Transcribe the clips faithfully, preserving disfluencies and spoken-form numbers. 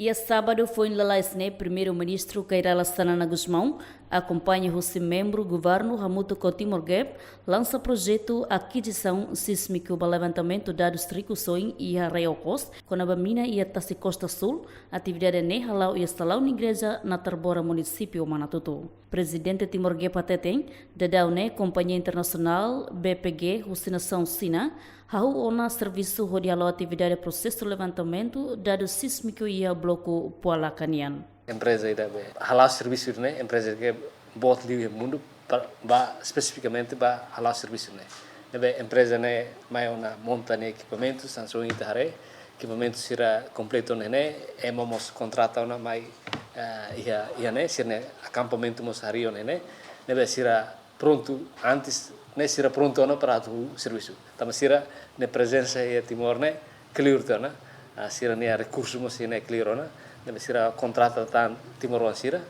Iha sábadu foin lalais ne'e, Primeiru-Ministru Kay Rala Xanana Gusmão akompaña husi membru governu hamutuk ho Timor Gap lansa projetu akizisaun sísmiku ba levantamentu dadus rikusoin iha Rai Okos, kona-ba mina iha Tasi Costa Sul. Atividade ne'e hala'o iha salaun igreja Natarbora, munisípiu Manatuto. Prezidente Timor Gap hateten, daudaun ne'e kompañia internasionál B P G husi nasaun Xina hahú ona servisu hodi hala'o atividade prosesu levantamentu dadus sísmiku iha bloku Pualaka nian. Empreza ida be hala'o servisu ne'e, empreza ke boot liu iha mundu, ba, ba espesifikamente ba hala'o servisu ne'e. Ne'ebé empreza ne'e mai ona monta nia ekipamentu, hanesan ohin ita haree, ekipamentu sira kompletu ona ne'e, ema mós kontrata ona mai, eh, iha, iha ne'e, sira-nia akampamentu mós harii ona ne'e. Ne'ebé sira prontu, antes ne'e sira prontu ona para atu servisu. Tanba sira-nia prezensa iha Timor ne'e kleur tiha ona, ah, sira-nia rekursu mós ne'e kleur ona, ne'ebé sira kontrata tan timoroan sira,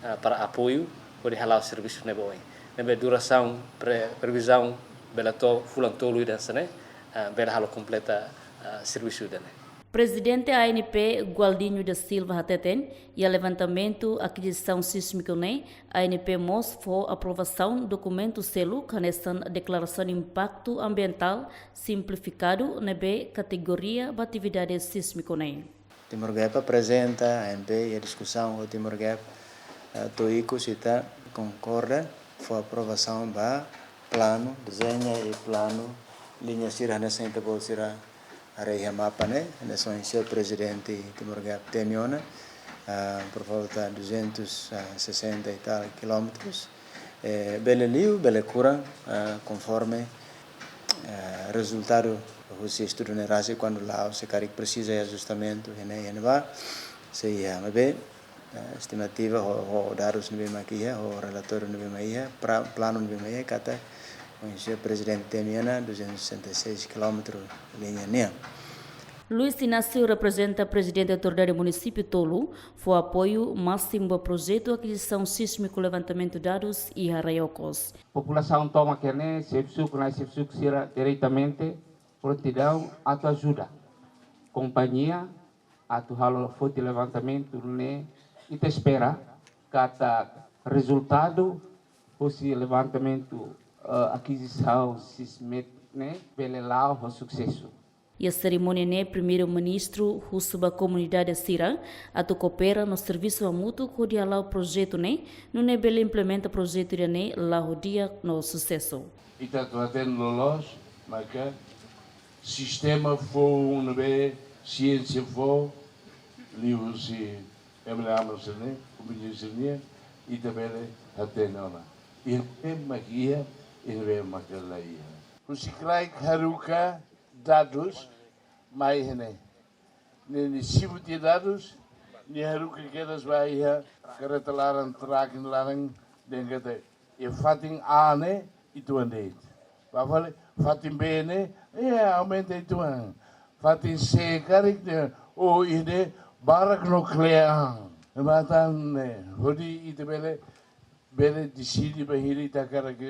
ah, para apoiu hodi hala'o servisu ne'ebé oin. Ne'ebé durasaun pre-, previzaun bele to'o fulan tolu ida hanesan ne'e, ah, bele halo kompleta, ah, servisu ida ne'e. Prezidente A N P Gualdinho da Silva hateten, iha levantamentu akizisaun sísmiku ne'e, A N P mós fó aprovasaun dokumentu seluk hanesan deklarasaun impaktu ambientál simplifikadu ne'ebé kategoria ba atividade sísmiku ne'e. Timor Gap aprezenta A N P iha diskusaun ho Timor Gap, eh, to'o ikus ita konkorda fó aprovasaun ba planu, dezeña i planu, liña sira hanesan ita-boot sira haree iha mapa ne'e, hanesan señór prezidente Timor Gap temi ona, ah, por volta duzentos e sessenta e tal quilómetros. Eh, bele liu, bele kuran, ah, konforme, eh, rezultadu husi estudu ne'e rasik, kuandu la'o se karik presiza ajustamentu, iha ne'e, iha ne'ebá, sei iha, maibé, eh, estimativa ho, ho dadus ne'ebé mak iha, ho relatóriu ne'ebé mak iha, pra-, planu ne'ebé mak iha, katak, ohin señór prezidente temi ona, duzentos e sessenta e seis quilómetros liña nian. Luis Inácio reprezenta Prezidente Autoridade Munisípiu tolu, fó apoiu másimu ba projetu akizisaun sísmiku levantamentu dadus iha Rai Okos. Populasaun tomak ne'e, xefe suku, nai xefe suku sira diretamente prontidaun atu ajuda kompañia atu halo foti levantamentu ne'e. Ita espera katak rezultadu husi levantamentu, eh, akizisaun sísmiku ne'e bele la'o ho susesu. Iha serimónia ne'e, Primeiru-Ministru husu ba komunidade sira atu koopera no servisu hamutuk hodi hala'o projetu ne'e, nune'e bele implementa projetu ida-ne'e la'o ho di'ak no susesu. Ita atu hatene loloos, maka sistema foun ne'ebé siénsia fó, liuhusi M L A mós ne'e, kompañia sira-nian, ita bele hatene ona. Iha ne'ebé mak iha, iha ne'ebé mak la iha. Husi kraik haruka dadus mai iha ne'e. Ne'e nia simu tiha dadus, nia haruka kedas ba iha karreta laran, truk nia laran, dehan katak iha fatin A ne'e uitoan de'it. Ba fali fatin B ne'e, eh, aumenta uitoan. Fatin C karik ne'e, oh, iha ne'e barak no kle'an. Ema hatán ne'e, hodi ita bele, bele deside bainhira ita hakarak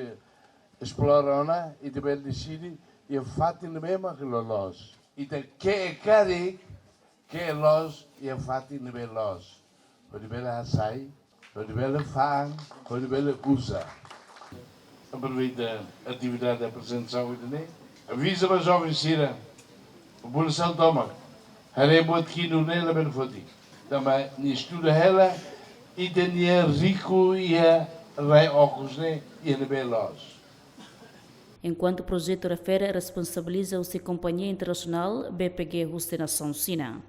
esplora ona, ita bele deside iha fatin ne'ebé mak loloos. Ita ke'e karik, ke'e loos iha fatin ne'ebé loos. Hodi bele hasai, hodi bele fa'an, hodi bele uza. Aproveita atividade aprezentasaun ida-ne'e, aviza ba joven sira, populasaun tomak, haree buat kinur ne'e labele foti. Tanba nia estuda hela, ita-nia riku iha Rai Okos ne'e, iha ne'ebé loos. Enkuantu projetu refere responsabiliza husi kompañia internasionál B P G husi nasaun Xina.